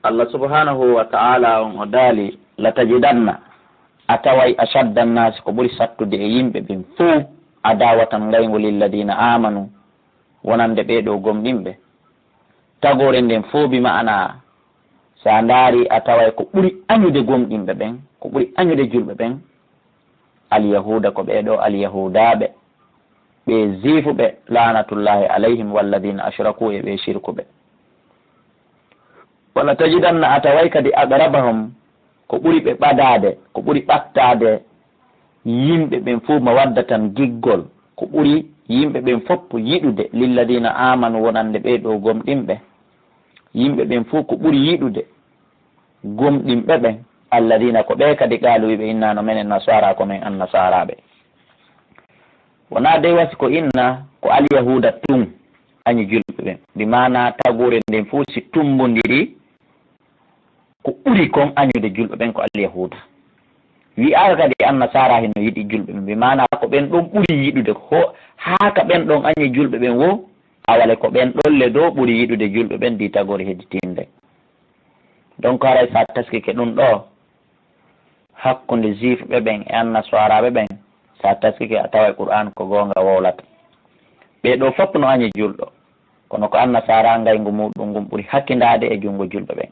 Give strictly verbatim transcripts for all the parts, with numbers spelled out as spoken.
Allah subhanahu wa ta'ala on o daali, "Latajidanna, a taway ashadda annaasi, ko ɓuri sattude e yimɓe ɓen fow, adawatan, ngayngu, lilladina amanu, wonande ɓee ɗoo gomɗinɓe." Tagoore nden fow bi ma'ana, so a ndaari, a taway ko ɓuri añude gomɗinɓe ɓen, ko ɓuri añude julɓe ɓen, alyahuuda, ko ɓee ɗoo alyahudaaɓe, ɓe ziifuɓe, laanatullahi alayhim, walladina ashraku, e ɓe shirkuɓe. Wala tajidanna, a taway kadi, aqrabahum, ko ɓuri ɓe ɓadaade, ko ɓuri ɓattaade yimɓe ɓen fow, mawaddatan, giggol, ko ɓuri yimɓe ɓen fof yiɗude, lilladina amanu, wonande ɓee ɗoo gomɗinɓe. Yimɓe ɓen fow ko ɓuri yiɗude gomɗinɓe ɓen, alladina, ko ɓe kadi, qaalu, wiɓe, inna, no menen nasara, ko men annasaraaɓe. Wonaa dey wasi ko inna, ko alyahuuda tun añi julɓe ɓen. Bi maana tagoore nden fow si tumbondiri, ko ɓuri kon añude julɓe ɓen ko alyahuuda. Wi'aaka kadi annasara hino yiɗi julɓe ɓen. Bi maana ko ɓen ɗon ɓuri yiɗude, ko haa ka ɓen ɗon añi julɓe ɓen wo, awale ko ɓen ɗon le dow ɓuri yiɗude julɓe ɓen di tagoore hedditinde. Donc haray sa taskike ɗum ɗo, hakkunde juifɓe ɓen e annaswaraaɓe ɓen, so a taskike, a taway Qur'an ko goonga wowlata. Ɓee ɗoo fof no añi julɗo, kono ko annasara ngayngu muɗum ngun ɓuri hakkindaade e junngo julɓe ɓen.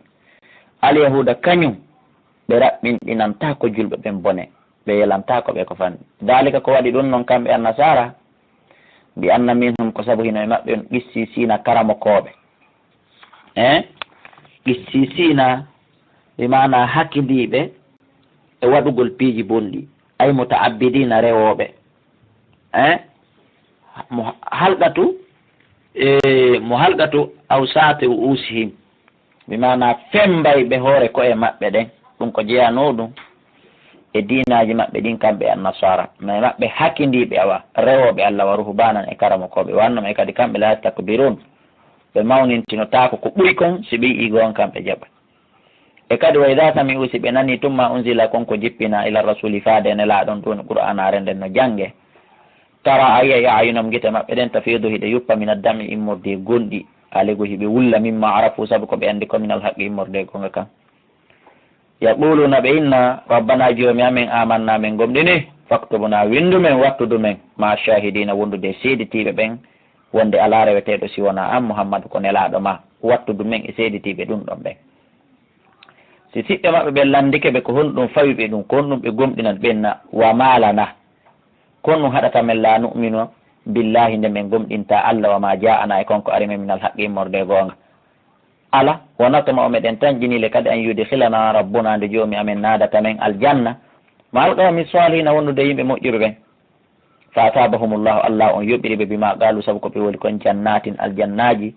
Alyahuuda kañum, ɓe raɓɓinɗinantaa ko julɓe ɓen bone, ɓe yelantaa ko ɓe ko fanni. Daalika, ko waɗi ɗum non kamɓe annasara, bi anna minhum, ko sabu hino e maɓɓe on qissisiina, karamokooɓe. Eh? Qissisiina, bi maana hakindiiɓe e waɗugol piiji bonɗi, ay muta'abbidiina, rewooɓe. Eh? Mo halqatu, eh, mo halqatu awsaati ru'uusihim, bi maana fembayɓe hoore ko'e maɓɓe ɗen. Ɗum ko jeyanoo ɗum e diinaaji maɓɓe ɗin, kamɓe annasara. No e maɓɓe hakindiiɓe, awa, rewooɓe Allah, wa ruhbaanan, e karamokooɓe, wa annahum, e kadi kamɓe, la yastakbiruun, ɓe mawnintinotaako ko ɓuri kon, si ɓe yi'ii goonga, kamɓe jaɓa. E kadi, wa idha sami'u, si ɓe nanii tun, ma unzila, kon ko jippinaa, ila rasuli, faade e Nelaaɗo on, ɗum woni Qur'aanaare nden no jannge, tara, a yi'ay, a'yunahum, gite maɓɓe ɗen, tafiidu, hiɗe yuppa, mina dam'i, immorde e gonɗi, alego hiɓe wulla, mimma arafu, sabu ko ɓe anndi ko, minal haqqi, immorde e goonga kan. Yaquluuna, ɓe inna, rabbana, joomi amen, amanna, men gomɗini, faktubna, winndu men, wattudu men, ma shahidina, wondude e seeditiiɓe ɓen, wonde alaa reweteeɗo si wonaa an, Muhammadu, ko Nelaaɗo ma, wattudu men e seeditiiɓe ɗum ɗon ɓen. Si siɓɓe maɓɓe ɓen lanndike ɓe ko honɗum fawi ɓe ɗum, ko honɗum ɓe gomɗinani, ɓe inna, wa ma lana, ko honɗum haɗata men, la nu'minu billahi, nde men gomɗinta Allah, wa ma ja'ana, e kon ko ari men, minal haqqi, immorde e goonga. Ala, wa natma'u, meɗen tanƴinii le kadi, an yudkhilana rabbuna, nde joomi amen naadata men aljanna, ma'al qawmi salihina, wondude e yimɓe moƴƴuɓe ɓen. Fa asabahumullahu, Allah on yoɓiri ɓe, bima qalu, sabu ko ɓe woli kon, jannatin, aljannaaji,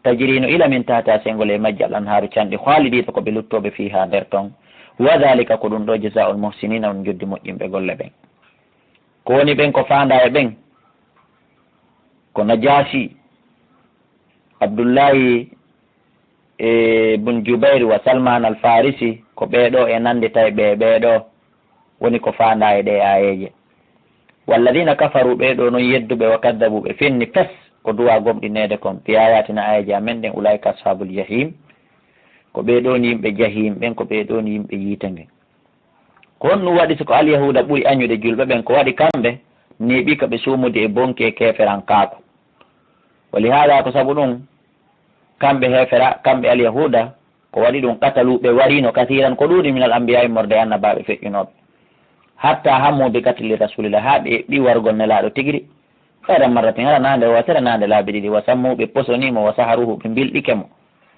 tajri, no ila, min tahtiha, sengol e majji, al anharu, canɗi, khalidina, ko ɓe luttooɓe, fiha, nder ton. Wa dhalika, ko ɗum ɗo, jazaa'ul muhsinina, on joddi moƴƴinɓe golle ɓen. Ko woni ɓen ko faandaa e ɓen? Ko Najaasi, Abdullahi e Bun Jubayr wa Salman al Farisi, ko ɓee ɗoo e nanndita e ɓee, ɓee ɗoo woni ko faandaa e ɗee aayeeje. Walladina kafaru, ɓee ɗoo non yedduɓe, wa kaddabu, ɓe fenni pes, ko duwaa gomɗineede kon, bi ayatina, aayeeje amen ɗen, ulaika ashabul jahim, ko ɓee ɗoo ni yimɓe jahim ɓen, ko ɓee ɗoo ni yimɓe yiite ngen. Ko honɗum waɗi si ko alyahuuda ɓuri añude julɓe ɓen? Ko waɗi kamɓe neeɓi ka ɓe suumude e bonki e keeferankaaku. Wali haala, ko sabu ɗum, kamɓe heefera, kamɓe alyahuuda, ko waɗi ɗum, qatalu, ɓe wariino, kasiiran, ko ɗuuɗi, minal anbiya, immorde e annabaaɓe feƴƴunooɓe. Hatta hammu bi qatli rasulillah, haa ɓe eɓɓi wargol Nelaaɗo tigiri. Khayran marratin, hara naande wootere, naande laabi ɗiɗi, wa sammu, ɓe posonii mo, wa saharuhu, ɓe mbilɗike mo.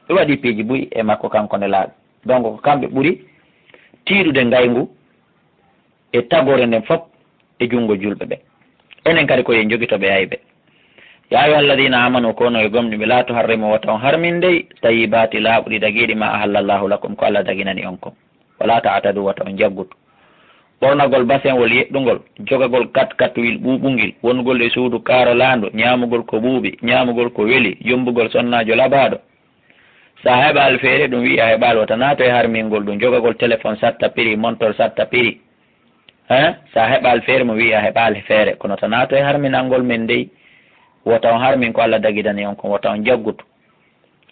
Ɓe waɗi piiji buy e makko kanko Nelaaɗo. Donc, ko kamɓe ɓuri tiiɗude ngayngu e tagoore nden fof e junngo julɓe ɓe. Enen kadi ko en jogitoɓe ayɓe. Ya ayyuha alladina amanu, ko onon e gomɗinɓe, la tuharrimu, wota on harmin dey, tayyibati, laaɓuɗi, dagiiɗi, ma ahallallahu lakum, ko Allah daginani on kon. Wala ta'tadu, wota on jaggutu. Ɓornagol basenwol yeɗɗungol, jogagol kat-katwil ɓuuɓungil, wonugol e suudu kaarolaandu, ñaamugol ko ɓuuɓi, ñaamugol ko weli, yommbugol sonnaajo labaaɗo. So a heɓaali feere, ɗum wi'i a heɓaali, wota naatu e harmingol ɗum, jogagol téléphone satta prix, montor satta prix. Hein? So a heɓaali feere, mo wi'i a heɓaali feere, kono wota naatu e harminangol men dey. Wota on harmin ko Allah dagidani on kon, wota on jaggutu.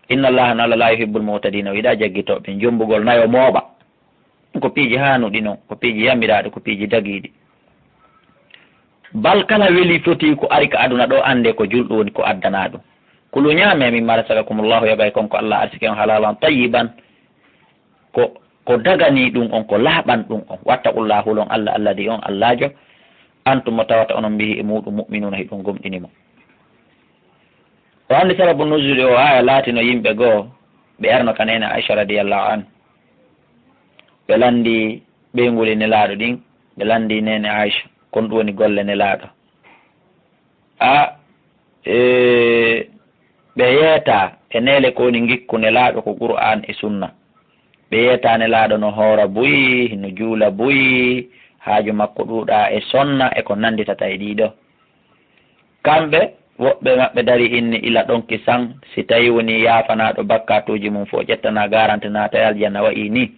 Inna Allaha, no Allah, la yuhibbul mu'tadina, o yiɗa jaggitooɓe, jombugol nayo mooɓa. Ko piiji haanuɗi non, ko piiji yamiraaɗi, ko piiji dagiiɗi. Bal kala weli foti ko ari ka aduna ɗo, annde ko julɗo woni ko addana ɗum. Kulu, ñaame, mimma razaqakumullahu, yoga e kon ko Allah arsike on, halalan tayyiban, ko, ko dagani ɗum on, ko laaɓan ɗum on. Wattaqullah, hulon Allah, alladi, on Allajo, antum, mo tawata onon, bihi, e muɗum, mu'minuna, hiɗum gomɗini mo. O anndi sababu nuzuli o aya laatino yimɓe goo, ɓe arno ka neene Aisha radiyallahu anha. Ɓe lanndi ɓeynguuli Nelaaɗo ɗin, ɓe lanndi neene Aisha, kon ɗum woni golle Nelaaɗo. A, e, ɓe yeeta e neele ko woni ngikku Nelaaɗo ko Qur'an e Sunna. Ɓe yeeta Nelaaɗo no hoora buy, no juula buy, haaju makko ɗuuɗa e sonna e ko nannditata e ɗiɗo. Kamɓe, woɓɓe maɓɓe dari inni ila ɗon kisan, si tawi woni yaafanaaɗo bakkatuuji mum fof, ƴettana garanti naata e aljanna wa'i ni.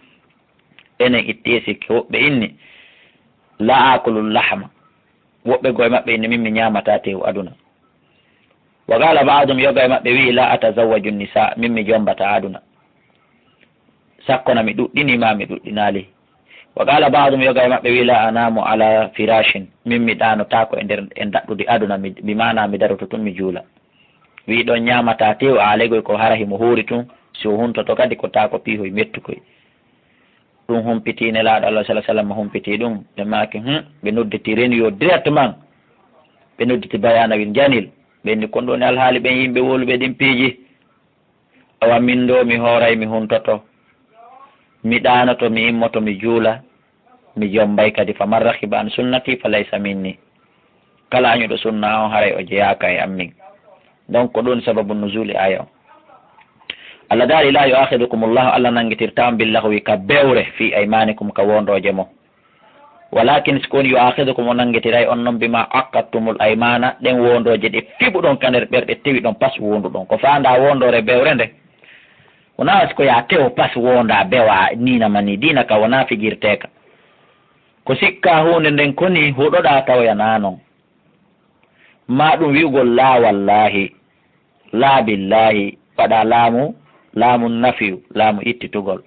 Enen itti e sikke, woɓɓe inni, la akulu lahma. Woɓɓe goo e maɓɓe inni, min mi ñaamataa teewu aduna. Wa qala ba'dum, yoga e maɓɓe wi'i, la atazawwaju nisa, min mi jombata aduna. Sakko na mi ɗuɗɗini ma mi ɗuɗɗinaali. Wa qala ba'dum, yoga e maɓɓe wi'i, la anamu ala firashin, min mi ɗaanotaako e nder, e daɗɗudi aduna, mi, bi maana mi daroto tun mi juula. Wi'i ɗon ñaamataa teewu, a aleygoy ko hara himo hoori tun, si o huntoto kadi ko taa ko piihoy mettukoy. Ɗum humpiti Nelaaɗo Allah sallallahu alaihi wasallam, humpiti ɗum. Ɓe maaki, hmm, ɓe nodditi reniyo directement. Ɓe nodditi Bayana bin Janil. Ɓe inni, kon ɗum woni alhaali ɓen yimɓe wowluɓe ɗin piiji. Awa min ɗoo, mi hooray, mi huntoto. Mi ɗaanoto, mi immoto, mi juula. Mi jombay kadi, faman raxiba an sunnati fa laysa minni. Kala añuɗo sunna on, haray o jeyaaka e an min. Donc, ko ɗum sababu nuzuli aya on. Allah daali, la yu'akhidukumullahu, Allah nangitirta on, billaghwi, ka bewre, fi aymanikum, ka wondooje mon. Walakin, si ko woni, yu'akhidukum, o nangitiray on non, bima aqadtumul aymana, ɗen wondooje ɗe fiɓuɗon ka nder ɓerɗe, tewiɗon pas wonduɗon. Ko faanda wondoore bewre nde. Wonaa si ko yaa tewo pas wonda bewa niina ma ni, diina ka wonaa fijirteeka. Ko sikka huunde nden ko ni huɗoɗaa tawoyanaa non. Maa ɗum wi'ugol laa wallaahi, laa billaahi, waɗa laamu, laamu nafiyu, laamu ittitugol.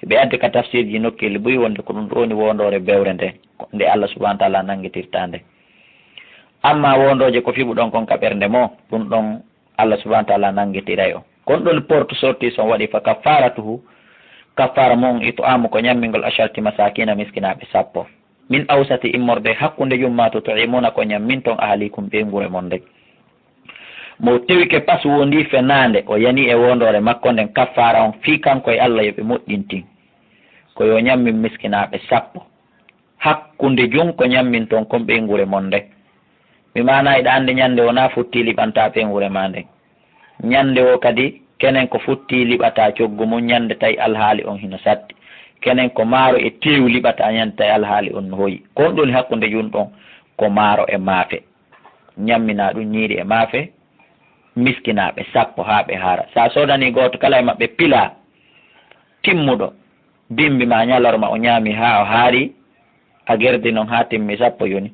Ɓe addi ka tafsirji nokkeeli buy wonde ko ɗum ɗo woni wondoore bewre nde, nde Allah subhanahu wa ta'ala nangitirta nde. Amma wondooje ko fiɓuɗon kon ka ɓernde mo, ɗum ɗon Allah subhanahu wa ta'ala nangitiray on. Kon ɗon porte sortie son waɗi fa kaffaratuhu, kaffara mon it'amu ko ñammingol asharati masakina miskinaaɓe sappo. Min awsati immorde hakkunde jum ma tut'imuna ko ñamminton ahlikum ɓeynguure mon nden. Mo tewike pas wondi fenaande, o yani e wondoore makko nden kaffara on fii kanko e Allah yo ɓe moƴƴintin. Ko yo ñammin miskinaaɓe sappo. Hakkunde jun ko ñamminton kon ɓeynguure mon nden. Mi maana iɗa anndi ñande wonaa futti liɓanta ɓeynguure ma nden. Ñande wo kadi, kenen ko futti liɓata coggu mum ñande tawi alhaali on hino satti. Kenen ko maaro e teewu liɓata ñande tawi alhaali on no hoyi. Kon ɗoni hakkunde jun ɗon ko maaro e maafe. Ñammina ɗum ñiiri e maafe, miskinaaɓe sappo haa ɓe haara. Sa soodani gooto kala e maɓɓe pila timmuɗo, bimbi ma ñalorma o ñaami haa o haari, a gerdi non haa timmi sappo yoni.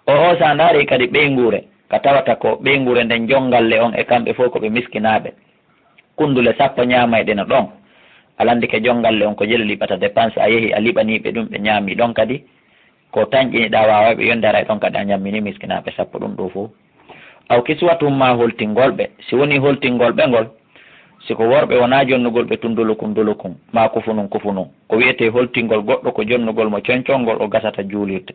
O, o sa ndaari kadi ɓeynguure, ka tawata ko ɓeynguure nden jonngalle on e kamɓe fof ko ɓe miskinaaɓe. Kundule sappo ñaamayɗe no ɗon. A landike jonngalle on ko jele liɓata dépense, a yehi a liɓani ɓe ɗum, ɓe ñaami ɗon kadi. Ko tanƴiniɗaa waawayɓe yonde, haray ɗon kadi a ñammini miskinaaɓe sappo ɗum ɗo fof. Aw kiswatuhum, maa holtingol ɓe. Si woni holtingol ɓe ngol, si ko worɓe wonaa jonnugol ɓe tun dulukun dulukun, maa kufunun kufunun. Ko wi'etee holtingol goɗɗo ko jonnugol mo concol ngol o gasata juulirde.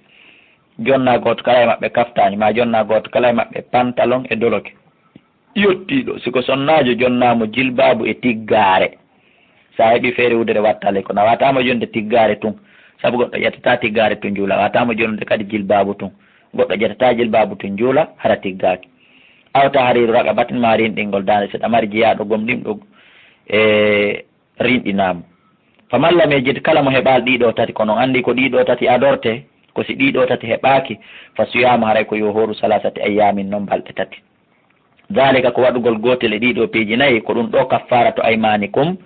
Jonna gooto kala e maɓɓe kaftaani, maa jonna gooto kala e maɓɓe pantalon e doloke. Yottiiɗo, si ko sonnaajo, jonnaa mo jilbaabu e tiggaare. Sa heɓi feere wudere wattale, kono a wataama jonde tiggaare tun, sabu goɗɗo ƴettataa tiggaare tun juula, a wataama jonde kadi jilbaabu tun, goɗɗo ƴettataa jilbaabu tun juula, hara tiggaaki. Aw tahriru raqabatin, maa rinɗingol daande, si ɗa mari jiyaaɗo gomɗinɗo, e, rinɗinaa mo. Faman lam yajid, kala mo heɓaali ɗiɗo tati, kono on anndi ko ɗiɗo tati adorte, ko si ɗiɗo tati heɓaaki, fa siyaamu, haray ko yo hooru, salasati ayyaamin, non balɗe tati. Daalika, ko waɗugol gootel e ɗii ɗoo piiji nayi, ko ɗum ɗoo kaffaaratu aymaanikum,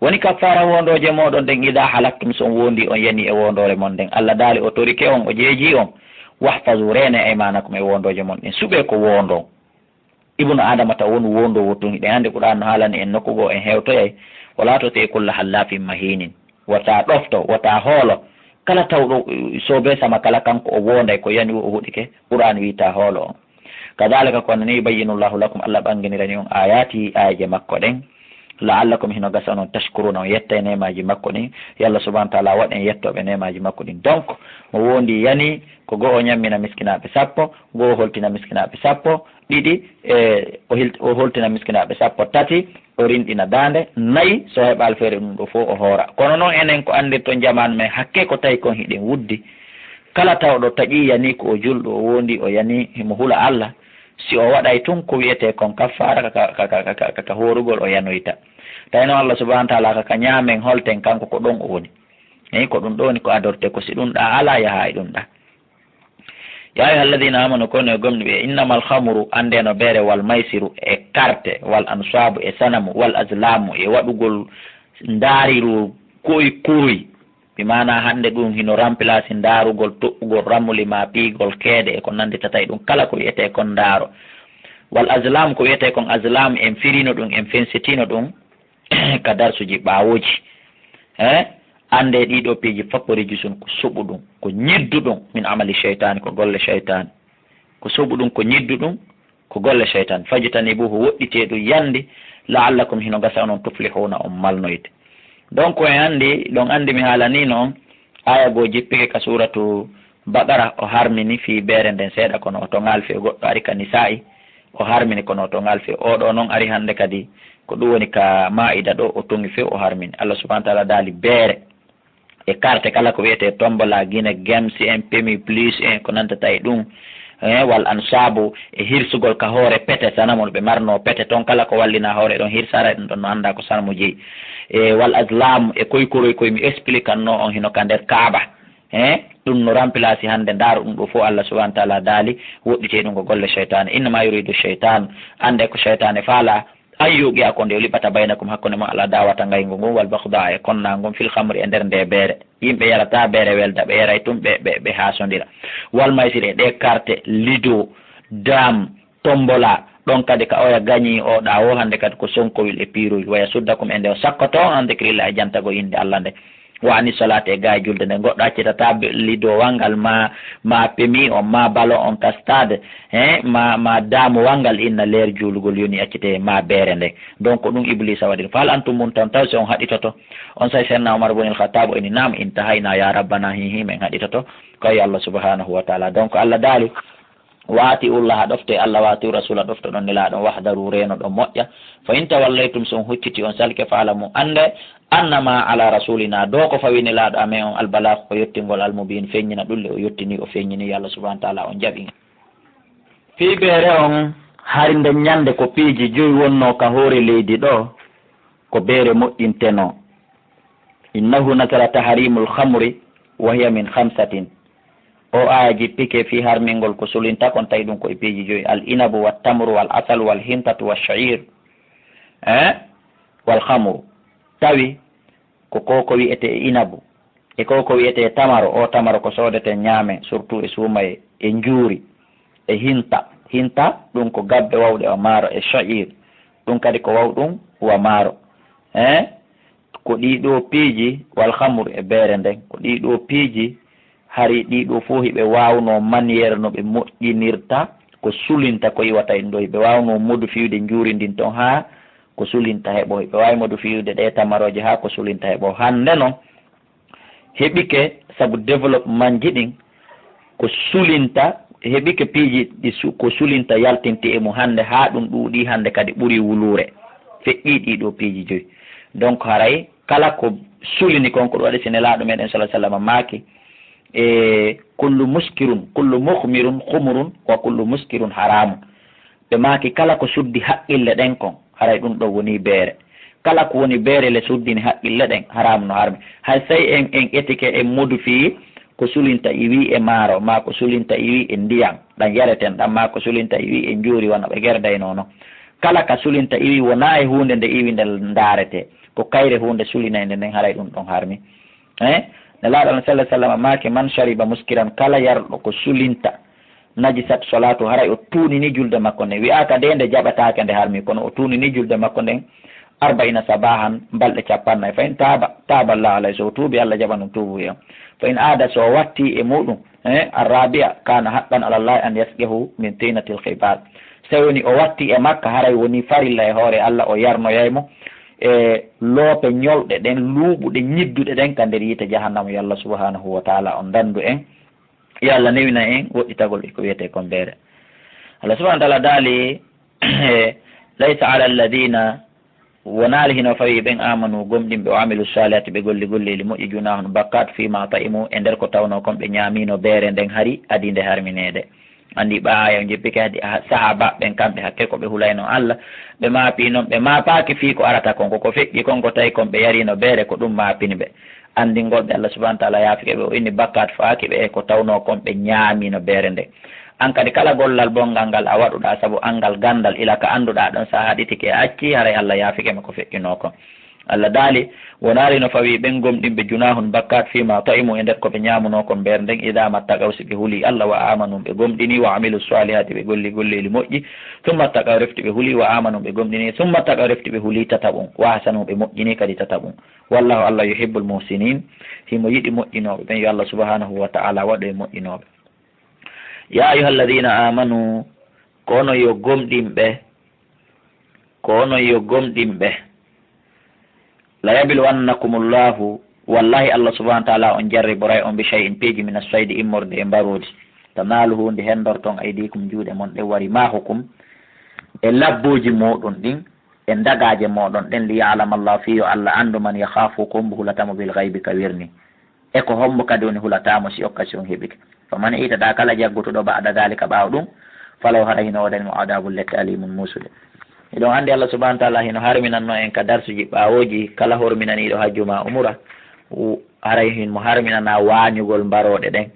woni kaffaara wondooje mooɗon ɗen, idaa halaftum, so on woondii, on yanii e wondoore mon nden. Alla daali, o torike on, o jeejii on. Wahfazu, reenee, aymaanakum, e wondooje mon ɗen. Suɓee ko woondon. Ibnu Adama taw won wondoowo tun. Hiɗen anndi Qur'aan no haalani en nokku goo en hewtoyay, "Walaa tuti' kulla hallafin mahinin." Wota ɗofto, wota hoolo. Kala tawɗo, eh, soobee sama kala kanko o woonday ko yani o huɗike, Qur'aan wi'i ta hoolo on. "Kadhalika, ko non ni, yubayyinu Allahu lakum, Allah ɓanginirani on, ayatihi, aayeeje makko ɗen. La'allakum, hino gasa onon, tashkuruna, on yetta e neemaaji makko ɗin." Yo Allah subhanahu wa ta'ala waɗ en yettooɓe neemaaji makko ɗin. Donc, mo wondi yani ko go'o ñammina miskinaaɓe sappo, go'o holtina miskinaaɓe sappo, ɗiɗi, e, o hil-, o holtina miskinaaɓe sappo, tati, o rinɗina daande, nayi, so heɓaali feere ɗum ɗo fof o hoora. Kono noon enen ko anndirton jamaanu men, hakkee ko tawi kon hiɗen wuddi. Kala tawɗo taƴi yani ko o julɗo, o wondi, o yani, himo hula Allah, si o waɗay tun ko wiyetee kon kaffaara ka, ka, ka hoorugol o yanoyta. Tawi noon Allah subhanahu wa ta'ala ka, ka ñaamen holten kanko ko ɗon o woni. Eyi, ko ɗum ɗo woni ko adorte ko si ɗum ɗa alaa yaha e ɗum ɗa. "Ya ayyuha alladhina amanu", kono e gomɗi ɓe, "innamal khamru", annde no beere, "wal maysiru", e karte, "wal ansabu", e sanamu, "wal azlamu", e waɗugol ndaariru koy koy. Bi maana hannde ɗum hino remplace ndaarugol toɓɓugol rammuli ma piigol keede e ko nanndi tata e ɗum kala ko wiyetee kon ndaaro. "Wal azlam", ko wiyetee kon azlam, en firino ɗum, en fensitino ɗum ka darsuji ɓaawoji. He? Annde ɗiɗo piiji fof ko rijisun, ko soɓu ɗum, ko ñiddu ɗum, "min amali shaytani", ko golle shaytani. Ko soɓu ɗum, ko ñiddu ɗum, ko golle shaytan. "Fajtanibuhu", woɗɗitee ɗum, yandi, "la'allakum", hino gasa onon, "tuflihuna", on malnoyde. Donc, en anndi, ɗon anndi mi haalani non, aya goo jippike ka suuratu Baqara, o harmini fii beere nden seeɗa, kono o toŋaali fii. Goɗɗo ari ka Nisaa'i, o harmini, kono o toŋaali fii. Oo ɗoo non ari hannde kadi, ko ɗum woni ka Maa'ida ɗoo, o toŋi fii, o harmini. Allah subhanahu wa ta'ala daali beere. E karte kala ko wiyetee tombola, Gine Games en, Pemi Plus en, ko nantata e ɗum, eh, wal ansaabu, e hirsugol ka hoore pete, sanamu ɓe marnoo pete ton, kala ko wallina hoore ɗon hirsa, haray ɗum ɗon no anndaa ko sanamu jeyi. E wal azlam, e koy koroy koy mi expliquanno on hino ka nder Kaaba. Eh, ɗum no remplace hannde, ndaaro ɗum ɗo fof Allah subhanahu wa ta'ala daali, woɗɗitee ɗum ko golle shaytaane. "Innama yuridu shaytan", annde ko shaytaane faala, "an yuqi'a", ko nde o liɓata, "baynakum", hakkunde mon, "al adawata", ngayngu ngun, "wal baghda'a", e konnaa ngun, "fil khamri", e nder nde beere. Yimɓe yarata beere welda, ɓe yaray tun, ɓe, ɓe, ɓe haasondira. "Wal maysir", e ɗe karte, lido, dam, tombola, ɗon kadi ka oya gañi o ɗa o, hannde kadi ko sonkowil e piiroyil. "Wa yasuddakum", e nde o sakkoto on, "an dhikrillah", e jantago innde Allah nde. "Wa ani salati", e gaa e julde nde. Goɗɗo accitata be-, lidowal ngal, ma, ma pemi on, ma ballon on ka stade, hein, ma, ma damowal ngal inna leer juulugol yoni accite ma beere nde. Donc, ko ɗum Iblisa waɗiri. "Fa hal antum muntahun", taw si on haɗitoto? On say Seydina Umar bun al-Khattab o ini, "Naam, intahayna ya Rabbana, hi, hi, men haɗitoto." Ko yo Allah subhanahu wa ta'ala. Donc, Allah daali, "Wa ati'u Allaha", ɗofte Allah, "wa ati'u Rasula", ɗofto ɗon Nelaaɗo, "wahdaru", reeno ɗon moƴƴa. "Fa in tawallaytum", so on hucciti on salke, "fa'lamu", annde, "annama ala rasulina", do ko fawi Nelaaɗo amen on, "al balagh", ko yottingol, "al mubin", feññina ɗulle o yottini, o feññini, yo Allah subhanahu wa ta'ala on jaɓi. Fii beere on, hari nden ñande ko piiji joyi wonnoo ka hoore leydi ɗo, ko beere moƴƴintenoo. "Innahu nazala tahrimul khamri wa hiya min khamsatin." O aya jippike fii harmingol ko sulinta kon, tawi ɗum ko e piiji joyi: al inabu, wat tamru, wal asal, wal hintatu, wash sha'ir, eh, wal khamru. Tawi ko ko, ko wi'etee inabu, e ko, ko wi'etee tamaro. O tamaro ko soodeten ñaamen, surtout e suumaye, e njuuri, e hinta. Hinta, ɗum ko gabbe wawɗe wa maaro, e sha'ir, ɗum kadi ko wawɗum wa maaro. Eh? Ko ɗii ɗoo piiji, wal khamru, e beere nden, ko ɗii ɗoo piiji, hari ɗii ɗoo fof hiɓe waawnoo manière no ɓe moƴƴinirta ko sulinta ko iwata en ɗoo. Hiɓe waawnoo modifiyude njuuri ndin ton haa ko sulinta heɓoo. Hiɓe waawi modifiyude ɗee tamarooje haa ko sulinta heɓoo. Hannde non, heɓike sabu développement ji ɗin, ko sulinta, heɓike piiji ɗi su-, ko sulinta yaltinti e mum hannde, haa ɗum ɗuuɗii hannde kadi ɓurii wuluure, feƴƴii ɗii ɗoo piiji joyi. Donc, haray kala ko sulini kon, ko ɗum waɗi si Nelaaɗo meɗen, sallallahu alaihi wasallam, maaki, e, "Kullu muskirun, kullu mukhmirun khumrun, wa kullu muskirun haramun." Ɓe maaki, kala ko suddi haqqille ɗen kon, haray ɗum ɗon woni beere. Kala ko woni beere le suddini haqqille ɗen, haramu no harmi. Hay sey en, en etike, en modifii ko sulinta iwi e maaro, maa ko sulinta iwi e ndiyan ɗan yareten ɗan, maa ko sulinta iwi e njuuri wano ɓe gerdaynoo non. Kala ka sulinta iwi wonaa e huunde nde iwi nde ndaaretee, ko kayre huunde sulinaynde nden, haray ɗum ɗon harmi. Eh? Nelaaɗo, sallallahu alaihi wasallam, maaki, "Man shariba muskiran", kala yarɗo ko sulinta, najisat salatu, haray o tuunini julde makko nden. Wi'aaka de nde jaɓataake nde harmi, kono o tuunini julde makko nden, arba'ina sabahan, balɗe cappannayi. Fa in taaba, taaba Allahu alayhi, so o tuubi, Allah jaɓan ɗum tuubu wi'am. Fa in aada, so o watti e muɗum, eh, arrabi'a, kana haqqan ala Allahi an yasqiyahu min tinatil khibal. So woni o watti e Makka, haray woni farilla e hoore Allah, o yarnoyay mo e loope ñolɗe ɗen, luuɓuɗe, ñidduɗe ɗen ka nder yiite jahannama. Yo Allah subhanahu wa ta'ala on dandu en. Yo Allah newina en woɗɗitagol e ko wiyetee kon beere. Allah subhanahu wa ta'ala daali, "Laysa ala alladhina", wonaali hino fawi ɓen, "amanu", gomɗinɓe, "wa amilu salihati", ɓe golli golleeli moƴƴi, "junahun", bakkat, "fima ta'imu", e nder ko tawnoo kon ɓe ñaamino beere nden hari adii nde harmineede. Anndi ɓaaya o jippike hadi ha-, sahaaba ɓen, kamɓe hakke ko ɓe hulayno Allah, ɓe maapi non, ɓe maapaaki fii ko arata kon, ko ko feƴƴi kon, ko tawi kon ɓe yarino beere, ko ɗum maapini ɓe. Anndingol ɓe Allah subhanahu wa ta'ala yaafike ɓe, o inni bakkat faaki ɓe e ko tawnoo kon ɓe ñaamino beere nde. An kadi kala gollal bonngal ngal a waɗuɗaa sabu anngal ganndal, ila ka annduɗaa ɗon, sa haɗitike a acci, haray Allah yaafike ma ko feƴƴunoo kon. Allah daali, wonaali no fawi ɓen gomɗinɓe, junahun bakkat, fima ta'imu, e nder ko ɓe ñaamunoo kon beere nden, idha mattaqaw, si ɓe huli Allah, wa amanu, ɓe gomɗini, wa amilu salihati, ɓe golli golleeli moƴƴi, summa taqaw, refti ɓe huli, wa amanu, ɓe gomɗini, summa taqaw, refti ɓe huli tataɓun, wa ahsanu, ɓe moƴƴini kadi tataɓun. Wallahu, Allah, yuhibbul muhsinin, himo yiɗi moƴƴinooɓe ɓen. Yo Allah subhanahu wa ta'ala waɗu e moƴƴinooɓe. Ya ayyuhalladhina amanu, ko onon yo gomɗinɓe, ko onon yo gomɗinɓe. La yabluwannakumullahu, wallahi Allah subhanahu wa ta'ala on jarriboray on bi shay'in, piiji, min as-saydi, immorde e mbaroodi. Tanaluhu, ndi hendorton, aydikum, juuɗe mon ɗen, wa rimahukum, e labbuuji muɗum ɗin, e dagaaje moɗon ɗen, li ya'lama Allah, fii yo Allah anndu, man yakhafu, ko hombo hulata mo, bil ghaybi, ka wirni. E ko hombo kadi woni hulata mo si occasion heɓike. Faman ihtada, kala jaggutuɗo, ba'da dhalika, ɓaawo ɗum, falaw, hara hino woodani mo, adabun, lette, alimun, muusude. Miɗon anndi Allah subhanahu wa ta'ala hino harminanno en ka darsuji ɓaawoji, kala horminaniiɗo hajju ma umura, u-, haray himo harminana waañugol mbarooɗe ɗen.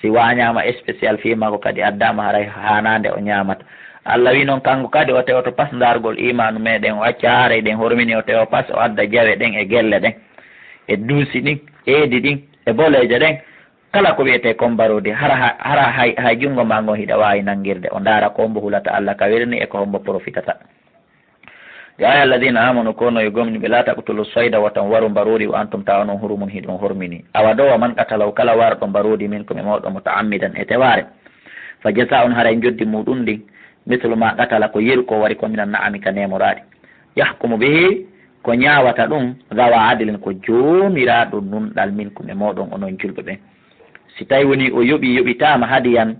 Si waañaama spécial fii makko kadi addaama, haray haanaande o ñaamata. Allah wi non kanko kadi o tewoto pas ndaargol imaanu meɗen, o acca haray ɗen hormini, o tewo pas, o adda jawe ɗen e gelle ɗen, e duusi ɗin, eedi ɗin, e boleeje ɗen. Kala ko wiyetee kon mbaroodi, hara ha-, hara hay, hay junngo maa ngon hiɗa waawi nanngirde, o ndaara ko hombo hulata Allah ka wirni e ko hombo profitata. Ya ayyuhalladhina amanu, ko onon yo gomɗinɓe, la taqtulu sayda, wota on waru mbaroodi, wa antum, tawa onon, hurumun, hiɗon hormini. Awa ɗoo, wa man qatalahu, kala warɗo mbaroodi, minkum, e mooɗon, muta'ammidan, e tewaare, fa jazaa'un, haray njoddi muɗum ndin, mithlu ma qatala, ko yeru ko wari ko, minan na'ami, ka neemoraaɗi. Yahkumu bihi, ko ñaawata ɗum, dhawa adlin, ko joomiraaɗo nunɗal, minkum, e mooɗon, onon julɓe ɓen. Si tawi woni o yoɓi, yoɓitaama hadiyan,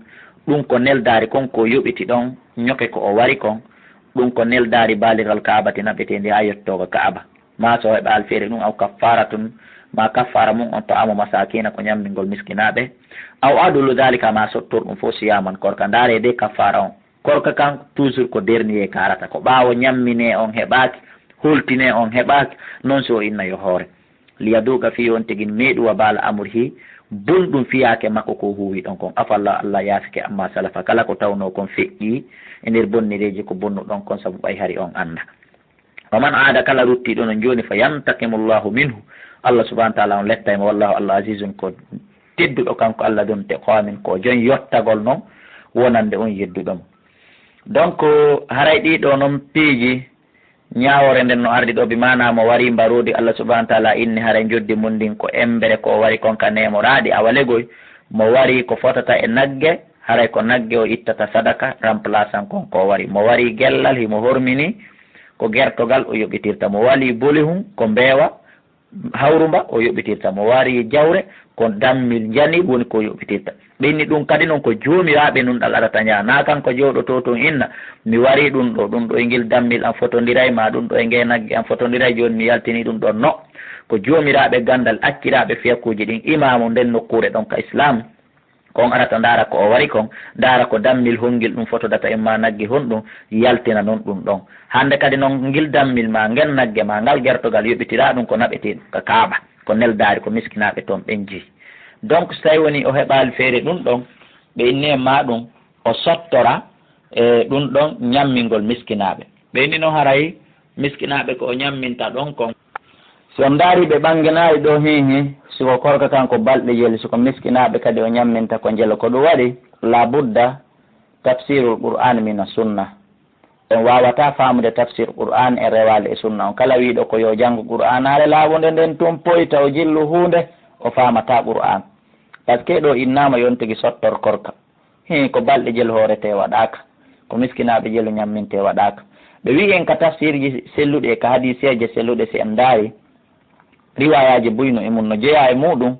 ɗum ko neldaari kon ko yoɓiti ɗon, ñoke ko o wari kon, ɗum ko neldaari baligal Ka'bati, naɓeteendi haa yottooga Ka'aba. Maa so heɓaali feere ɗum, aw kaffaratun, maa kaffaara mum on, ta'amu masakina, ko ñammingol miskinaaɓe, aw adlu dhalika, maa sottor ɗum fof, siyaman, korka. Ndaaree de kaffaara on. Korka kan, toujours ko dernier ka arata. Ko ɓaawo ñamminee on heɓaaki, hultinee on heɓaaki, non si o inna yo hoore. Liyaduqa, fii on tigi meeɗu, wabala amrihi, bonɗum fiyaake makko ko huuwi ɗon kon. Afallahu, Allah yaafike, amma salafa, kala ko tawnoo kon feƴƴi e nder bonnereeji ko bonnu ɗon kon, sabu ɓay hari on annda. Wa man aada, kala ruttiiɗo non jooni, fa yantaqimullahu minhu, Allah subhanahu wa ta'ala on lettay mo. Wallahu, Allah, azizun, ko tedduɗo kanko Allah, dun tiqamin, ko jon yottagol non, wonande on yedduɗo mo. Donc, haray ɗii ɗoo non piiji, ñaawoore nden no ardi ɗoo, bi maanaa mo wari mbaroodi, Allah subhanahu wa ta'ala inni haray njoddi mun ndin ko embere ko o wari kon ka neemoraaɗi, awa legoy, mo wari ko fotata e nagge, haray ko nagge o ittata sadaka, remplaçant kon ko o wari. Mo wari gellal, himo hormini, ko gertogal o yoɓitirta. Mo wari bolihun, ko mbeewa, hawrumba o yoɓitirta. Mo wari jawre, ko dammil njanir woni ko yoɓitirta. Ɓe inni ɗum kadi non ko joomiraaɓe nunɗal arata njaha. Naa kanko jooɗotoo tun inna, mi wari ɗum ɗo, ɗum ɗo e ngel dammil am fotondiray, maa ɗum ɗo e ngee nagge am fotondiray, jooni mi yaltini ɗum ɗon. No, ko joomiraaɓe ganndal acciraaɓe fiyakuuji ɗin, imaamu nden nokkuure ɗon ka Islaam. Kon arata ndaara ko o wari kon, ndaara ko dammil hongil ɗum fotodata, imma nagge honɗum, yaltina non ɗum ɗon. Hannde kadi non ngil dammil maa ngen nagge maa ngal gertogal yoɓitiraa ɗum ko naɓeteeɗum ka Kaaba, ko neldaari ko miskinaaɓe toon ɓen jeyi. Donc, so tawi woni o heɓaali feere ɗum ɗon, ɓe inni en maa ɗum, o sottora e ɗum ɗon ñammingol miskinaaɓe. Ɓe inni non haray miskinaaɓe ko o ñamminta ɗon kon. Si on ndaari ɓe ɓanginaayi ɗoo hiihi, si ko korka kan ko balɗe jeli, si ko miskinaaɓe kadi o ñamminta ko njelo, ko ɗum waɗi, la budda, Tafsirul Qur'an mina sunna. En waawataa faamude tafsir Qur'an en rewaali e sunna on. Kala wiiɗo ko yo janngu Qur'anaare laaɓunde nden tun poy taw jillu huunde, o faamataa Qur'an. Parce que ɗo innaama yon tigi sottor korka. Hii, ko balɗe jelu hooretee waɗaaka. Ko miskinaaɓe jelu ñammintee waɗaaka. Ɓe wi'i en ka tafsirji selluɗi e ka hadiiseeje selluɗe si en ndaari, riwaayaaji buy no e mun no jeyaa e muuɗum,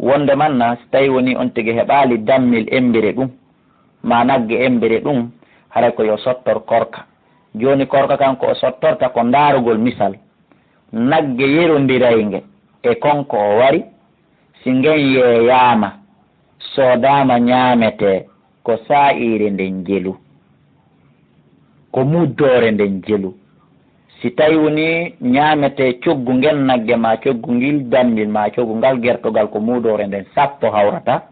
wonde manna si tawi wonii on tigi heɓaali dammil emmbere ɗum, maa nagge emmbere ɗum, haray ko yo sottor korka. Jooni korka kan ko o sottorta ko ndaarugol misal. Nagge yerondiraynge e kon ko o wari, si ngen yeeyaama, soodaama ñaametee, ko saa'iire nden jelu, ko muddoore nden jelu. Si tawi wonii ñaametee coggu ngen nagge maa coggu ngil dammil maa coggu ngal gertogal ko muudoore nden sappo hawrata,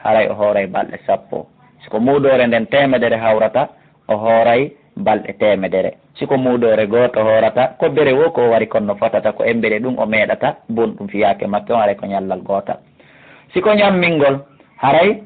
haray o hooray balɗe sappo. Si ko muudoore nden teemedere hawrata, o hooray balɗe teemedere. Si ko muudoore gooto hoorata, ko bere woo ko o wari kon no fotata, ko emmbere ɗum o meeɗata, bonɗum fiyaake makke on, haray ko ñallal gootal. Si ko ñammingol, haray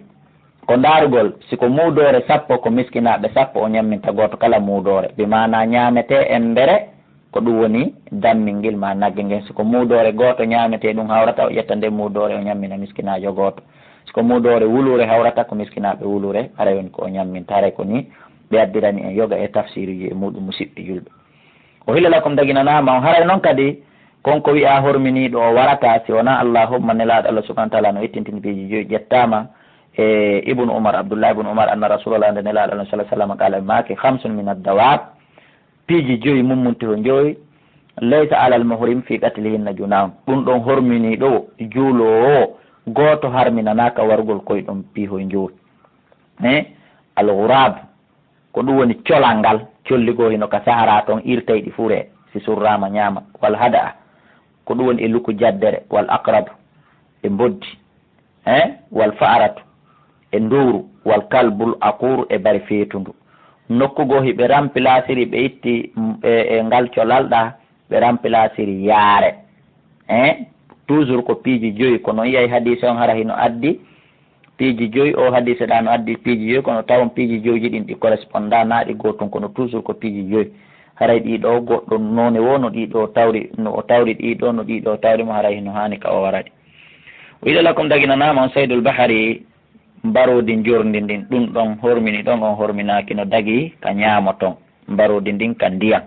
ko ndaarugol, si ko muudoore sappo, ko miskinaaɓe sappo o ñamminta gooto kala muudoore. Bi maanaa ñaametee emmbere, ko ɗum woni dammingel maa nagge ngen. Si ko muudoore gooto ñaametee ɗum hawrata, o ƴetta nde muudoore o ñammina miskinaajo gooto. Si ko muudoore wuluure hawrata, ko miskinaaɓe wuluure, haray woni ko o ñamminta. Haray ko nii ɓe addirani en yoga e tafsiruuji e muuɗum, musiɓɓe julɓe. O hila lakum daginanaama on. Haray non kadi, kon ko wi'aa horminiiɗo o warataa si wonaa Allahumma nelaaɗo Allah subhanahu wa ta'ala no ittintini piiji joyi ƴettaama e Ibnu Umar, Abdullah ibnu Umar, anna Rasulallah, nde nelaaɗo Allah sallallahu alaihi wasallam, qala, ɓe maaki, khamsun min ad-dawab, piiji joyi mummunti ho njoyi, laysa alal muhrim fi qatlihinna junahun. Ɗum ɗon horminiiɗo, juuloowo, gooto harminanaaka warugol koy ɗon piihoy njoyi. Eh? Al-ghurab, ko ɗum woni colal ngal, colli goo hino ka Sahara ton, irtayɗi fure, si surraama ñaama. Wal hada'a, ko ɗum woni e luku jaddere, wal aqrab, e mboddi, eh, wal fa'ratu, e ndowru, wal kalbul aquru, e bari feetundu. Nokku goo hiɓe rampilasiri, ɓe itti, mm, e, e ngal colal ɗa, ɓe rampilasiri yaare. Eh, toujours ko piiji joyi, kono yi'ay hadiise on hara hino addi piiji joyi, o hadiise ɗa no addi piiji joyi, kono tawon piiji joyji ɗin ɗi corresponda, na ɗi gootun, kono toujours ko piiji joyi. Haray ɗii ɗoo goɗɗo noone woo no ɗii ɗoo tawri, no o tawri ɗii ɗoo, no ɗii ɗoo tawri mo, haray hino haani ka o wara ɗi. O yiɗa lakum daginanaama on Saydul Bahari, mbaroodi njorndi ndin, ɗum ɗon hormini ɗon, on horminaaki no dagi ka ñaamo ton. Mbaroodi ndin ka ndiyan.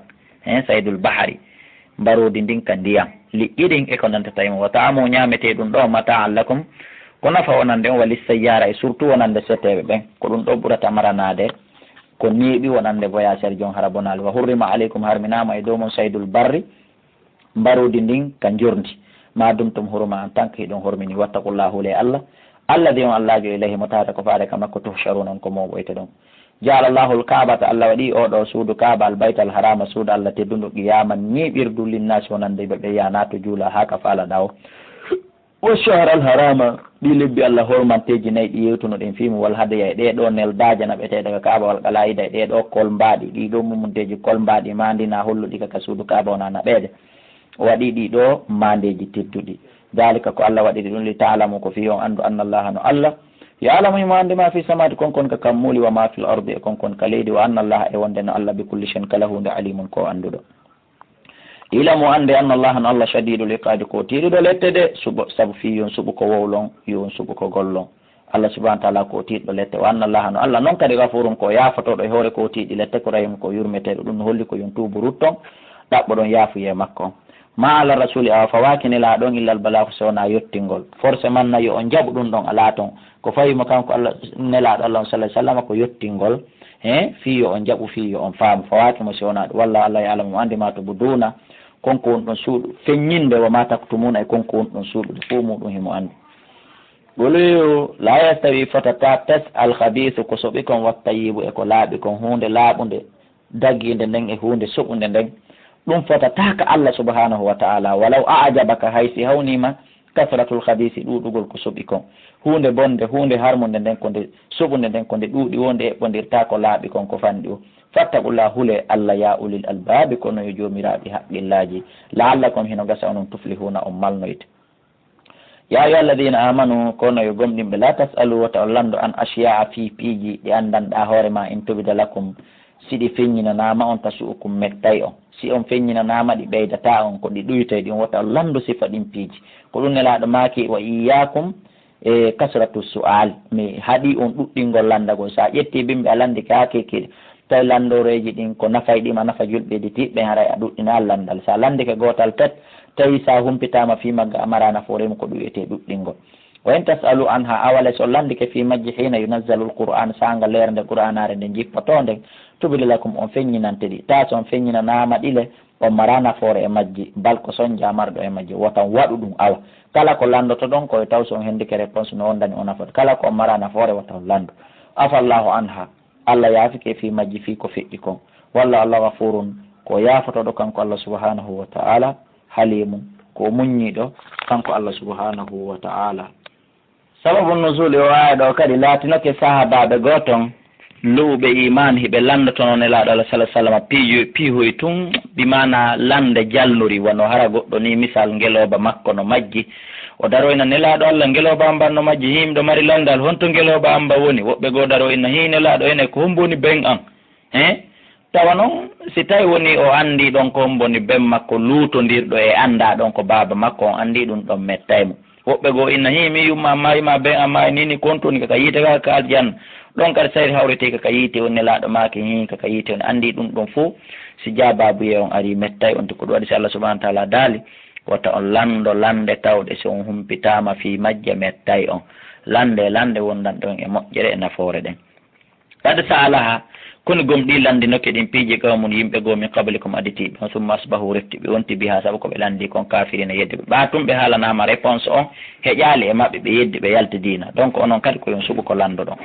Hen Saydul Bahari, mbaroodi ndin ka ndiyan. Liƴƴi ɗin e ko nantata e mum. Wa ta'amu, ñaametee ɗum ɗoo, mata'an lakum, ko nafa wonande on, wa lissayyara, e surtout wonande seteeɓe ɓen. Ko ɗum ɗoo ɓurata maranaade ko neeɓi wonande voyageur jon hara bonaali. Wa hurrima alaykum, harminaama e dow mon Saydul Barri, mbaroodi ndin ka njorndi. Ma dumtum huruma, en tant que hiɗon hormini, wattaqullah, hulee Allah. Alladi, on Allaajo, ilayhi, mo tawata ko faade ka makko, tuhsharuna, on ko mooɓoyte ɗon. Ja'ala Allahu al-Ka'bata, Allah waɗi oo ɗoo suudu Kaaba, al-Bayta al-Harama, suudu Allah teddundu, qiyaman, neeɓirdu, linnaasi, wonande ɓe ɓe yaha naatu juula haa ka faalaɗaa o. Wa shahra al-harama, ɗii lebbi Allah hormanteeji nayi ɗi yewtunoɗen fii mum, wal hadaya, e ɗee ɗoo neldaaje naɓeteeɗe ka Kaaba, wal qalaa'ida, e ɗee ɗoo kolmbaaɗi, ɗii ɗoo mummunteeji kolmbaaɗi, maandinaa holluɗi ka, ka suudu Kaaba, wonaa naɓeede. O waɗi ɗii ɗoo maandeeji tedduɗi. Daalika, ko Allah waɗiri ɗum, li ta'lamu, ko fii on anndu, anna Allaha, no Allah, ya'lamu, himo anndi, ma fi samawaati, kon kon ka kammuuli, wa ma fil ardi, e kon kon ka leydi, wa anna Allaha, e wonde no Allah, bi kulli shay'in, kala huunde, alimun, ko annduɗo. Ilamu, annde, anna Allaha, no Allah, shadidul iqaabi, ko tiiɗuɗo lette de, suɓo, sabu fii yon suɓu ko wowlon, yon suɓu ko gollon. Allah subhanahu wa ta'ala ko tiiɗɗo lette. Wa anna Allaha, no Allah non kadi, ghafurun, ko yaafotooɗo e hoore ko tiiɗi lette, ko rahimun, ko yurmeteeɗo. Ɗum no holli ko yon tuubu rutton, ɗaɓɓoɗon yaafuyee makko on. Ma ala rasuli, awa fawaaki nelaaɗo on, illa al balaagu, si wonaa yottingol. Forcément na yo on jaɓu ɗum ɗon alaa ton. Ko fawi mo kanko Allah, nelaaɗo Allah on sallallahu alaihi wasallam, ko yottingol. He, fii yo on jaɓu, fii yo on faamu. Fawaaki mo si wonaa ɗum. Wallahu, Allah, ya'lamu, mo anndi, ma tubduuna, kon ko wonɗon suuɗu feññinde, wa ma taktumuna, e kon ko wonɗon suuɗude, fow muɗum himo anndi. Ɓoleyo, la yastawi, fotata pes, al khabiisu, ko soɓi kon, wa tayyibu, e ko laaɓi kon, huunde laaɓunde, dagiinde nden e huunde soɓunde nden. Ɗum fotata ka Allah subhanahu wa ta'ala. Walaw a'jabaka, hay si hawniima, kasratul khabiisi, ɗuuɗugol ko soɓi kon. Huunde bonde, huunde harmunde nden, ko nde soɓunde nden, ko nde ɗuuɗi woo, nde eɓɓondirtaa ko laaɓi kon, ko fanɗi o. Fattaqullah, hulee Allah, ya ulil albaabi, kono yo joomiraaɓe haqqillaaji. La'allakum, hino gasa onon, tuflihuuna, on malnoyte. Ya ayyuha alladhina amanu, kono yo gomɗinɓe, la tas'alu, wota on lanndo, an ashiya'a, fii piiji ɗi anndanɗaa hoore ma, in tubda lakum, si ɗi feññinanaama on, tasu'ukum, mettay on. Si on feññinanaama ɗi, ɓeydataa on, ko ɗi ɗuytoy ɗin, wota on lanndo sifa ɗin piiji. Ko ɗum Nelaaɗo maaki, wa iyyakum e kasratu su'al, mi haɗi on ɗuɗɗingol lanndagol. Sa ƴetti bimbi a lanndike haa keekiri, tawi lanndooreeji ɗin ko nafay ɗi ma nafa julɓe ɗi tiɓɓe, haray a ɗuɗɗina lanndal. Sa lanndike gootal pet, tawi sa humpitaama fii magga a mara nafoore mum, ko ɗum wiyetee ɗuɗɗingol. Wa in tas'alu anha, awa le so lanndike fii majji, hiina yunazzalu alqur'an, saanga leere nde qur'aanaare nde jippotoo nden, tubda lakum, on feññinante ɗi. Taa so on feññinanaama ɗi le, on mara nafoore e majji, bal ko sonja marɗo e majji, wota on waɗu ɗum awa. Kala ko lanndotoɗon ko e taw so on hendike réponse no wondani on nafoore. Kala ko on mara nafoore wota on lanndu. Afa Allahu anha, Allah yaafike fii majji fii ko feƴƴi kon. Walla Allah gafurun, ko yaafotooɗo kanko Allah subhanahu wa ta'ala, halimun, ko muññiiɗo kanko Allah subhanahu wa ta'ala. Sababu nuzuli o aaya ɗo kadi laatinoke sahaabaaɓe goo ton, lu'uɓe iimaan, hiɓe lanndotono Nelaaɗo Allah sallallahu alaihi wasallam piiju-, piihoy tun, bi maana lannde jalnuri, wano hara goɗɗo ni, misal, ngelooba makko no majji. O daroyna Nelaaɗo Allah, "Ngelooba amba no majji, hii miɗo mari lanndal, honto ngelooba amba woni?" Woɓɓe goo daroyna, "Hii Nelaaɗo, ene ko hombo woni ben an?" He? Tawa non, si tawi woni o anndi ɗon ko hombo woni ben makko luutondirɗo e annda ɗon ko baaba makko, on anndi ɗum ɗon mettay mo. Woɓɓe goo inna, "Hii, mi yumma maayi ma ben a maayi ni, ni kontoni kaka yiite kaka ka aljanna." Ɗon kadi sayri hawritee kaka yiite on, Nelaaɗo maaki, "Hii, kaka yiite on." Anndi ɗum ɗon fow, si jaabaabuye on ari, mettay on. Ko ɗum waɗi si Allah subhanahu wa ta'ala daali, wota on lanndo lannde tawɗe si on humpitaama fii majje, mettay on. Lannde, lannde wondan ɗon e moƴƴere e nafoore ɗen. Qad sa'alaha, kono gomɗii lanndinoke ɗin piiji qawmun, yimɓe goo, min qablikum, aditiiɓe on, summa asbahu, refti ɓe wonti, biha, sabu ko ɓe lanndi kon, kafirina, yedduɓe. Ɓaa tun ɓe haalanaama réponse on, heƴaali e maɓɓe, ɓe yeddi, ɓe yalti diina. Donc onon kadi ko yo on suɓu ko lanndoɗon.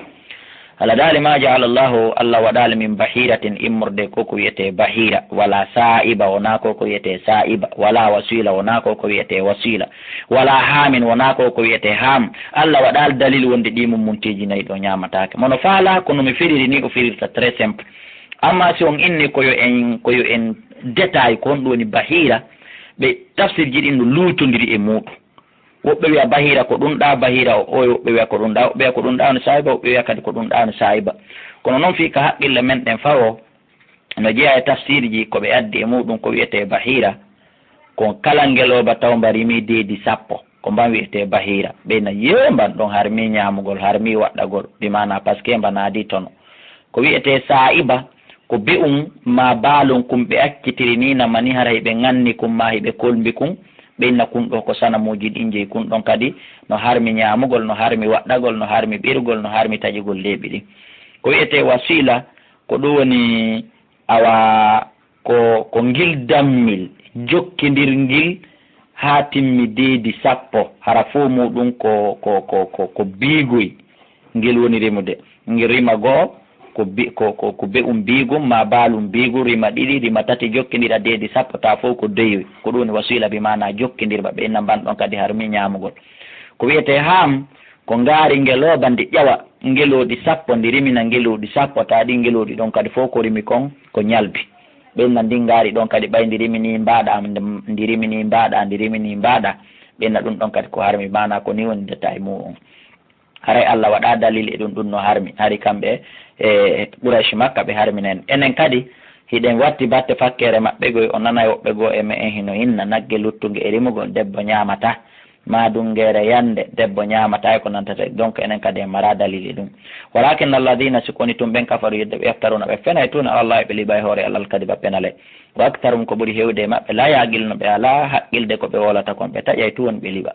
Allah daali, ma ja'ala Allahu, Allah waɗaali, min bahiratin, immorde ko ko wiyetee bahira, wala sa'iba, wonaa ko ko wiyetee sa'iba, wala wasila, wonaa ko ko wiyetee wasila, wala haamin, wonaa ko ko wiyetee haam. Allah waɗaali dalil wonde ɗii mummunteeji nayi ɗo ñaamataake. Mono faalaa, kono mi firiri ni o firirta très simple. Amma si on inni ko yo en, ko yo en détail, ko honɗum woni bahira, ɓe tafsirji ɗin no luutondiri e muuɗum. Woɓɓe wiya bahira ko ɗum ɗaa, bahira o, o, woɓɓe wiya ko ɗum ɗaa, woɓɓe wiya ko ɗum ɗaa woni saahiba, woɓɓe wiya kadi ko ɗum ɗaa woni saahiba. Kono non fii ka haqqille men ɗen fawo, no jeyaa e tafsirji ko ɓe addi e muuɗum ko wiyetee bahira, ko kala ngelooba taw mba rimii deedi sappo, ko mban wiyetee bahira. Ɓe na yeewa mban ɗon harmi ñaamugol, harmi waɗɗagol, bi maana parce que mba naadii tono. Ko wiyetee saa'iba, ko be'un maa baalun kun ɓe accitiri ni, na mani hara hiɓe ŋanni kun maa hiɓe kolmbi kun, ɓe inna kun ɗoo ko sanamuuji ɗin jeyi, kun ɗon kadi no harmi ñaamugol, no harmi waɗɗagol, no harmi ɓirgol, no harmi taƴugol leeɓi ɗin. Ko wiyetee wasiila, ko ɗum woni awa ko, ko ngil dammil jokkindirngil haa timmi deedi sappo, hara fow muuɗum ko, ko, ko, ko, ko biigoy ngel woni rimude. Ngel rima goo ko bi-, ko, ko, ko be'um biigum maa baalum biigum, rima ɗiɗi, rima tati, jokkindira deedi sappo, taa fow ko deyoy. Ko ɗum woni wasiila, bi maanaa jokkindirba, ɓe inna mban ɗon kadi harmi ñaamugol. Ko wiyetee haam, ko ngaari ngelooba ndi ƴawa ngelooɗi sappo, ndi rimina ngelooɗi sappo, taa ɗi ngelooɗi ɗon kadi fow ko rimi kon ko ñalbi. Ɓe inna ndin ngaari ɗon kadi ɓay ndi rimini mbaaɗa, ndi rimini mbaaɗa, ndi rimini mbaaɗa. Ɓe inna ɗum ɗon kadi ko harmi, maanaa ko ni woni détail muuɗum. Haray Allah waɗaa dalil e ɗum, ɗum no harmi. Hari kamɓe e Quraysh Makka ɓe harmina en. Enen kadi hiɗen watti batte fakkeere maɓɓe goy, o nanay woɓɓe goo e me'en hino inna nagge luttunge e rimugol debbo ñaamataa. Maa dungeere yande, debbo ñaamataa e ko nantata. Donc enen kadi en maraa dalil e ɗum. Walakin alladina, si ko woni tun ɓen, kafaru, yedduɓe, yaftaruna, ɓe fenay tun, ala Allahi, ɓe liɓay hoore Allah, alkadiba, penale. Wa aktharuhum, ko ɓuri heewde e maɓɓe, la yaqiluna, ɓe alaa haqqilde ko ɓe wowlata kon, ɓe taƴay tun ɓe liɓa.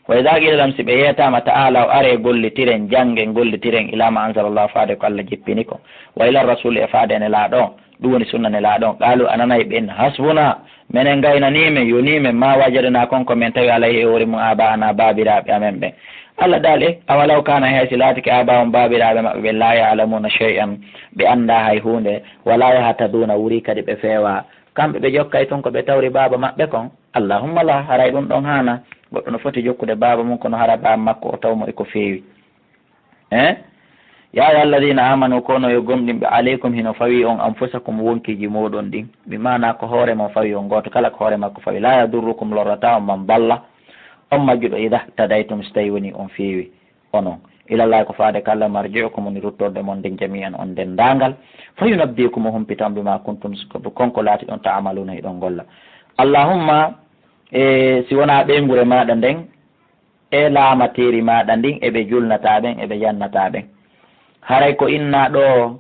Wa idha qila lahum, si ɓe yeetaama, ta'alaw, aree gollitiren, janngen, gollitiren, ila ma anzala Allah, faade ko Allah jippini kon, wa ila rasuli, e faade e Nelaaɗo on, ɗum woni sunna Nelaaɗo on. Qaalu, a nanay ɓe inna, hasbuna, menen ngaynanii men, yonii men, ma wajadna, kon ko men tawi, alayhi, e hoore mum, abaana, baabiraaɓe amen ɓen. Allah daali, e, awalaw kaana, hay si laatike, abaahum, baabiraaɓe maɓɓe ɓen, laa ya'lamuuna shay'an, ɓe anndaa hay huunde, walaa yahtaduuna, wurii kadi ɓe feewaa. Kamɓe ɓe jokkay tun ko ɓe tawri baaba maɓɓe kon. Allahumma laa, haray ɗum ɗon haanaa. Goɗɗo no foti jokkude baaba mum, kono hara baaba makko o taw mo e ko feewi. Eh? Ya ayyuha alladina amanu, kono yo gomɗinɓe, alaykum, hino fawi on, anfusakum, wonkiiji mooɗon ɗin. Bi maanaa ko hoore mon fawi on gooto, kala ko hoore makko fawi. La yadurrukum, lorrataa on, man dalla, On majjuɗo, idaa htadaytum, si tawi woni on feewi, onon, ilallahi, ko faade ka Allah, marji'ukum, woni ruttorde mon nden, jami'an, on denndaangal, fa yunabbi'ukum, o humpita on, bima kuntum, ko kon ko laatiɗon, ta'maluna, hiɗon golla. Allahumma, e si wonaa ɓeynguure maaɗa nden, e laamateeri maaɗa ndin, e ɓe julnataa ɓen, e ɓe jannataa ɓen. Haray ko innaa ɗoo,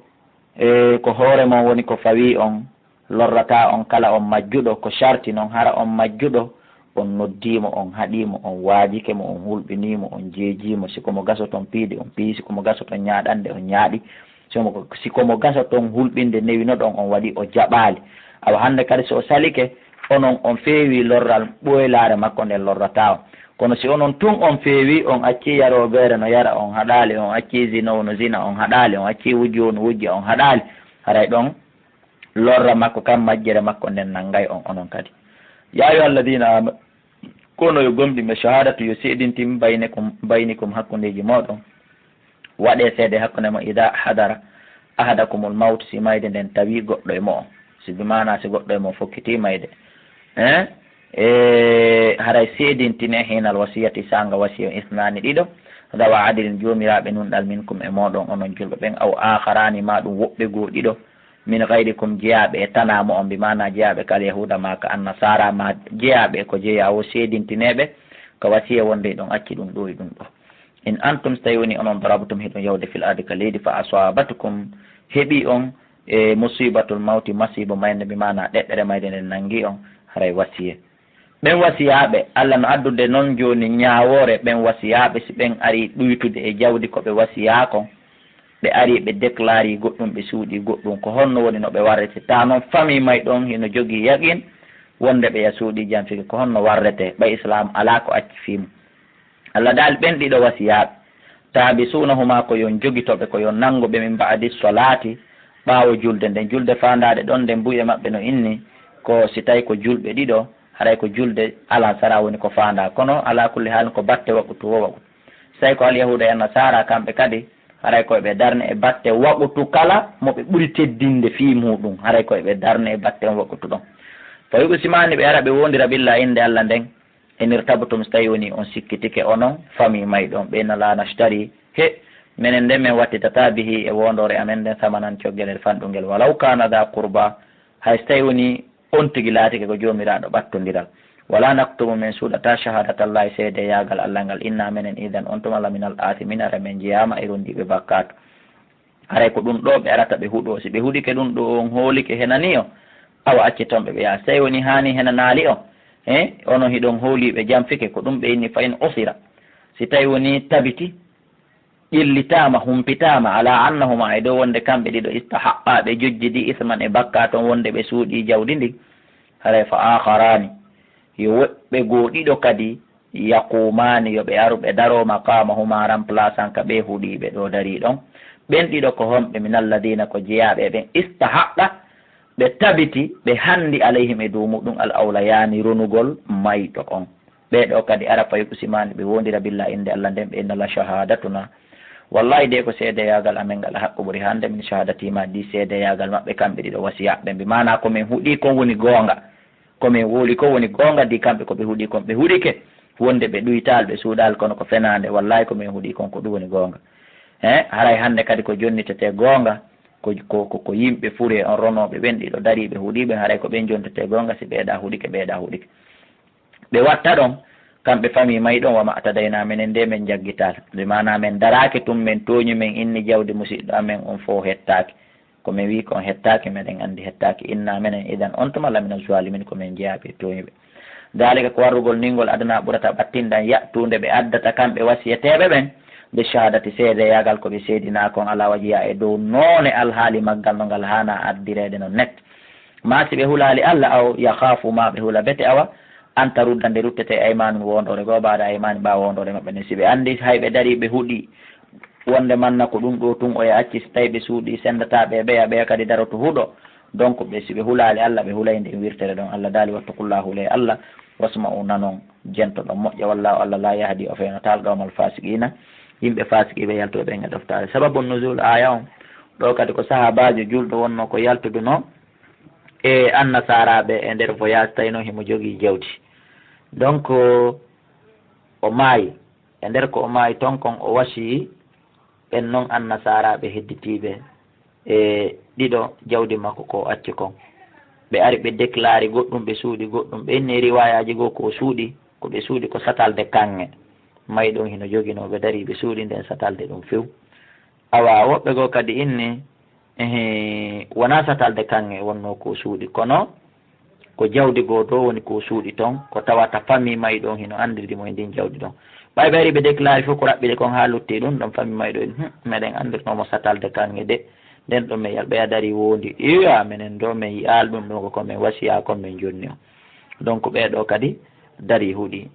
e ko hoore mon woni ko fawii on, lorrataa on kala on majjuɗo, ko sarti non hara on majjuɗo, on noddii mo, on haɗii mo, on waajike mo, on hulɓinii mo, on jeejii mo, si ko mo gasoton piide, on piyi, si ko mo gasoton ñaaɗande, on ñaaɗi, si mo, si ko mo gasoton hulɓinde newinoɗon, on waɗi, o jaɓaali. Awa hannde kadi so o salike, onon on feewi lorral ɓooylaare makko nden lorrataa on. Kono si onon tun on feewi, on accii yaroobeere no yara, on haɗaali, on accii zinoowo no zina, on haɗaali, on accii wujjoowo no wujja, on haɗaali, haray ɗon lorra makko kan majjere makko nden nanngay on onon kadi. Yaa ayyuha alladina amanu, kono yo gomɗimɓe, shahadatu yo seedintin baynikum, baynikum hakkundeeji mooɗon. Waɗee seede hakkunde mon, idaa hadara ahadakumul mawtu, si mayde nden tawi goɗɗo e mo'on. Si bi maanaa si goɗɗo e mo'on fokkitii mayde. Eh? E haray seedintine hiinal wasiyati, saanga wasiya, isnaani ɗiɗo, dawa adilin, joomiraaɓe nunɗal, minkum e mooɗon onon julɓe ɓen, aw aakharaani, maa ɗum woɓɓe goo ɗiɗo, min gayrikum, jeyaaɓe e tanaa mo'on, bi maanaa jeyaaɓe kal yahuuda maa ka annasaara, maa jeyaaɓe ko jeyaa woo, seedintineeɓe ka wasiya wonde hiɗon acci ɗum ɗoo e ɗum ɗoo. In antum, si tawi woni onon, darabtum, hiɗon yahude, fil ardi, ka leydi, fa asaabatkum, heɓi on, e musibatul mawti, masiibo mayde, bi maanaa ɗeɗɗere mayde nden nangi on, haray wasiye. Ɓen wasiyaaɓe, Allah no addude non jooni ñaawoore, ɓen wasiyaaɓe, si ɓen arii ɗuytude e jawdi ko ɓe wasiyaa kon, ɓe arii ɓe déclarii goɗɗum, ɓe suuɗii goɗɗum, ko honno woni no ɓe warrete? Taa non famille may ɗon hino jogii yaqin wonde ɓe ya suuɗii janfike, ko honno warrete? Ɓay Islaam alaa ko acci fii mum. Allah daali ɓen ɗiɗo wasiyaaɓe, tahbisuunahuma, ko yon jogito ɓe, ko yon nanngu ɓe, min ba'di salaati, ɓaawo julde nden. Julde faandaade ɗon nden, buy e maɓɓe no inni ko si tawi ko julɓe ɗiɗo, haray ko julde alasara woni ko faandaa. Kono alaa kulli haalin ko batte waqutu woo waqutu. Si tawi ko alyahuuda e annasaara, kamɓe kadi, haray ko eɓe darne e batte waqutu kala mo ɓe ɓuri teddinde fii muuɗum, haray ko eɓe darne e batte on waqutu ɗon. Fa yuqsimaani, ɓe ara ɓe woondira, billaahi, innde Allah nden, in irtabtum, si tawi woni on sikkitike onon famille may ɗon, ɓe inna laa nashtari, he, menen nden men wattitataa, bihi, e woondoore amen nden, samanan, coggelel fanɗungel, walaw kaana dha qurba, hay si tawi woni on tigi laatike ko joomiraaɗo ɓattondiral. Wala naktumu, men suuɗataa, shahaadatallahi, seedeyaagal Allah ngal, inna menen, idan, on tuma, laminal aasimiina, ara men jeyaama e rondiiɓe bakkaatu. Haray ko ɗum ɗoo ɓe arata ɓe huɗoo. Si ɓe huɗike ɗum ɗoo, on hoolike henanii on, awa acce ton ɓe, ɓe yaha. Si tawi woni haani henanaali on, he, onon hiɗon hoolii ɓe janfike, ko ɗum ɓe inni, fa in usira. Si tawi woni tabiti, ƴellitaama, humpitaama, ala annahuma, e dow wonde kamɓe ɗiɗo, istahaqqaa, ɓe jojjidi, isman, e bakkaatu on, wonde ɓe suuɗii jawdi ndin, haray fa aakharaani, yo woɓɓe goo ɗiɗo kadi, yaqumaani, yo ɓe aru ɓe daroo, maqaamahuma, remplaçant ka ɓee huɗiiɓe ɗoo darii ɗon. Ɓen ɗiɗo ko honɓe? Min alladina, ko jeyaaɓe e ɓen, istahaqqa, ɓe tabiti, ɓe hanndi, alayhim, e dow muɗum, al awlayaani, ronugol mayɗo on. Ɓee ɗoo kadi ara, fa yuqsimaani, ɓe woondira, billaahi, innde Allah nden, ɓe inna la shahaadatuna, wallaahi de ko seedeyaagal amen ngal haqqu ɓuri hannde min shahaadatihimaa, di seedeyaagal maɓɓe kamɓe ɗiɗo wasiyaaɓe ɓen. Bi maanaa ko men huɗii kon woni goonga. Ko men wowli kon woni goonga, di kamɓe ko ɓe huɗii kon ɓe huɗike. Wonde ɓe ɗuytaali, ɓe suuɗaali, kono ko fenaande. Wallaahi ko men huɗii kon ko ɗum woni goonga. He, haray hannde kadi ko jonnitetee goonga, ko, ko, ko, ko yimɓe fure on ronooɓe ɓen ɗiɗo dariiɓe huɗiiɓe, haray ko ɓen jonnitetee goonga, si ɓeeɗaa huɗike, ɓeeɗaa huɗike. Ɓe watta ɗon, kamɓe famille may ɗon, wa ma atadaynaa, menen de men jaggitaali. Bi maanaa men daraaki tun, men tooñi, men inni jawdi musiɗɗo amen on fow hettaaki. Ko men wi'i kon hettaaki, meɗen anndi hettaaki. Innaa menen idan on tuma lamina zaalimiin, ko men jeyaaɓe e tooñuɓe. Daalika, ko warrugol nii ngol, adnaa, ɓurata ɓattindan, ya'tuu, nde ɓe addata kamɓe wasiyeteeɓe ɓen, bi shahaadati, seedeyaagal ko ɓe seedinaa kon, alaa wajhihaa, e dow noone alhaali maggal no ngal haanaa addireede non net. Maa si ɓe hulaali Alla, aw yakhaafu, maa ɓe hula bete, awa, an tarudda, nde ruttete, aymaanun, woondoore goo, ba'da aymaanihim, ɓaawo woondoore maɓɓe nden. Si ɓe anndi hay ɓe darii ɓe huɗii, wonde manna ko ɗum ɗoo tun oya acci, si tawi ɓe suuɗii, senndataa ɓe, ɓeya, ɓeya kadi daroto huɗo. Donc, ɓe, si ɓe hulaali Alla, ɓe hulay nden wirtere ɗon. Alla daali, wattaqullaaha, hulee Alla, wasma'u, nanon, jentoɗon, moƴƴa, wallaahu, Alla, laa yahdi, o feynataa, al-qawmal faasiqiina, yimɓe faasiqiiɓe yaltuɓe ɓen e ɗoftaare. Sababu nuzul aaya on, ɗoo kadi ko sahaabaajo julɗo wonnoo ko yaltuduno e annasaaraaɓe e nder voyage, tawi non himo jogii jawdi. Donc, o maayi. E nder ko o maayi ton kon, o wasiyii ɓen non annasaaraaɓe hedditiiɓe e ɗiɗo jawdi makko ko o acci kon. Ɓe ari ɓe déclari goɗɗum, ɓe suuɗi goɗɗum. Ɓe inni e riwaayaaji goo ko o suuɗi, ko ɓe suuɗi ko satalde kaŋŋe. Mayɗo on hino joginoo, ɓe darii ɓe suuɗi nden satalde ɗum few. Awa woɓɓe goo kadi inni, ehe, wonaa satalde kaŋŋe wonnoo ko o suuɗi, kono ko jawdi goo ɗoo woni ko o suuɗi ton, ko tawata famii mayɗo on hino andirdi mo e ndin jawdi ɗon. Ɓay ɓe ari ɓe déclari fof ko raɓɓiɗe kon haa lutti ɗum ɗon, famii mayɗo en, "Hmm, meɗen andirnoo mo satalde kaŋŋe de." Nden ɗon men yal ɓeya darii woondi, "Iya, menen ɗoo men yi'aali ɗum ɗoo, ko men wasiyaa kon men jonni on." Donc ɓee ɗoo kadi darii huɗi.